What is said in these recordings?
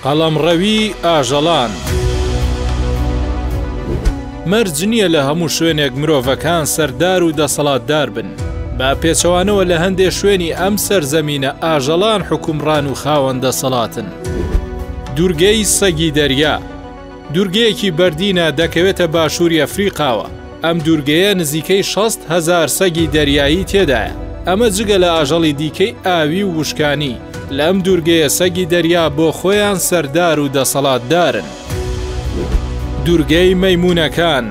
قەڵەمڕەوی ئاژەڵان. مەرج نییە لە هەموو شوێنێک مرۆڤەکان سەردار و دەسەڵاتدار بن، بە پێچەوانەوە لە هەندێ شوێنی ئەم سەرزەمینە ئاژەڵان حوکمڕان و خاوەن دەسەڵاتن. دوورگەی سەگی دەریا دوورگەیەکی بەردینە دەکەوێتە باشووری ئەفریقاوە، ئەم دوورگەیە نزیکەی 60,000 سەگی دەریایی تێدایە، ئەمە جگە لە ئاژەڵی دیکەی ئاوی و وشکانی، لەم دوورگەیە سەگی دەریا بۆ خۆیان سەردار و دەسەڵاتدارن. دوورگەی مەیموونەکان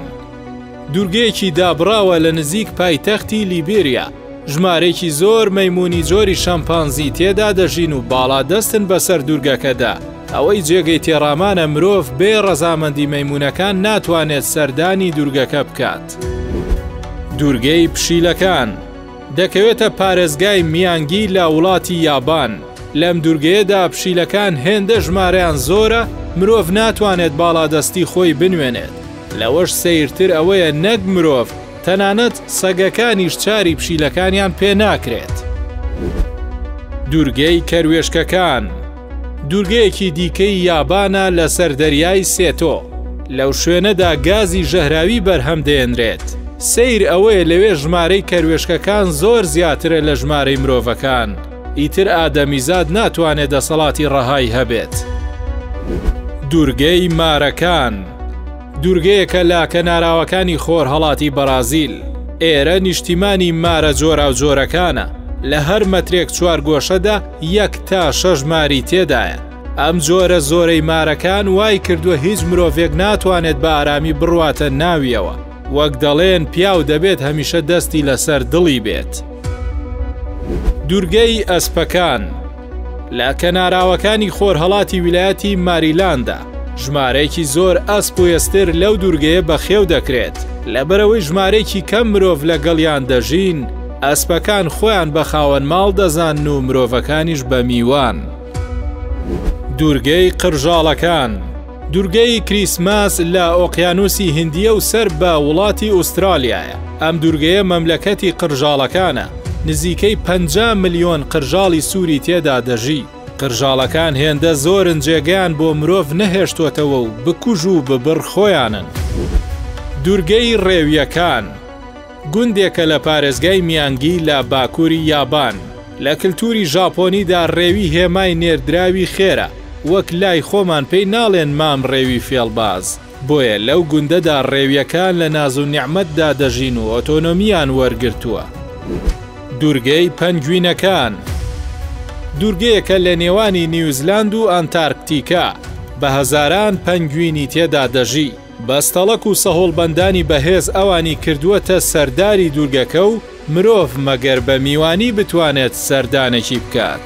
دوورگەیەکی دابڕاوە لە نزیک پایتەختی لیبێریا، ژمارەیەکی زۆر مەیموونی جۆری شەمپانزی تێدا دەژین و باڵادەستن بەسەر دوورگەکەدا، ئەوەی جێگەی تێڕامانە مرۆڤ بێ ڕەزامەندی مەیموونەکان ناتوانێت سەردانی دوورگەکە بکات. دوورگەی پشیلەکان دەکەوێتە پارێزگای میانگی لە وڵاتی یابان، لەم دوورگەیەدا پشیلەکان هێندە ژمارەیان زۆرە مرۆڤ ناتوانێت باڵادەستی خۆی بنوێنێت، لەوەش سەیرتر ئەوەیە نەک مرۆڤ تەنانەت سەگەکانیش چاری پشیلەکانیان پێ ناکرێت. دوورگەی کەروێشکەکان دوورگەیەکی دیکەی یابانە لەسەر دەریای سێتۆ، لەو شوێنەدا گازی ژەهراوی بەرهەم دێنرێت، سەیر ئەوەیە لەوێ ژمارەی کەروێشکەکان زۆر زیاترە لە ژمارەی مرۆڤەکان، ئیتر ئادەمیزاد ناتوانێت دەسەڵاتی ڕەهای هەبێت. دوورگەی مارەکان دوورگەیەکە لە کەناراوەکانی خۆرهەڵاتی بەرازیل. ئێرە نیشتیمانی مارە جۆراوجۆرەکانە، لە هەر مەترێک چوارگۆشەدا یەک تا شەش ماری تێدایە. ئەم جۆرە زۆرەی مارەکان وای کردووە هیچ مرۆڤێک ناتوانێت بە ئارامی بڕواتە ناویەوە. وەک دەڵێن پیاو دەبێت هەمیشە دەستی لەسەر دڵی بێت. دوورگەی ئەسپەکان لە کەناراوەکانی خۆرهەڵاتی ویلایەتی ماریلاندا، ژمارەیەکی زۆر ئەسپ و ئێستر لەو دوورگەیە بەخێو دەکرێت، لەبەرئەوەی ژمارەیەکی کەم مرۆڤ لەگەڵیان دەژین، ئەسپەکان خۆیان بە خاوەن ماڵ دەزانن و مرۆڤەکانیش بە میوان. دوورگەی قرژاڵەکان دوورگەی کریسماس لە ئۆقیانوسی هندییە و سەر بە وڵاتی ئوسترالیایە. ئەم دوورگەیە مەملەکەتی قرژاڵەکانە، نزیکەی 50 ملیۆن قرژاڵی سووری تێدا دەژی. قرژاڵەکان هێندە زۆرن جێگەیان بۆ مرۆڤ نەهێشتۆتەوە و بکوژ و ببڕ خۆیانن. دوورگەی ڕێوییەکان گوندێکە لە پارێزگای میانگی لە باکووری یابان. لە کلتوری ژاپۆنیدا ڕێوی هێمای نێردراوی خێرە، وەک لای خۆمان پێی ناڵێن مام ڕێوی فێڵباز، بۆیە لەو گوندەدا ڕێویەکان لە ناز و نیعمەتدا دەژین و ئۆتۆنۆمییان وەرگرتووە. دوورگەی پەنگوینەکان دوورگەیەکە لە نێوانی نیوزلاند و ئانتارکتیکا، بە هەزاران پەنگوینی تێدا دەژی. بەستەڵەک و سەهۆڵبەندانی بەهێز ئەوانی کردووەتە سەرداری دوورگەکە و مرۆڤ مەگەر بە میوانی بتوانێت سەردانێکی بکات.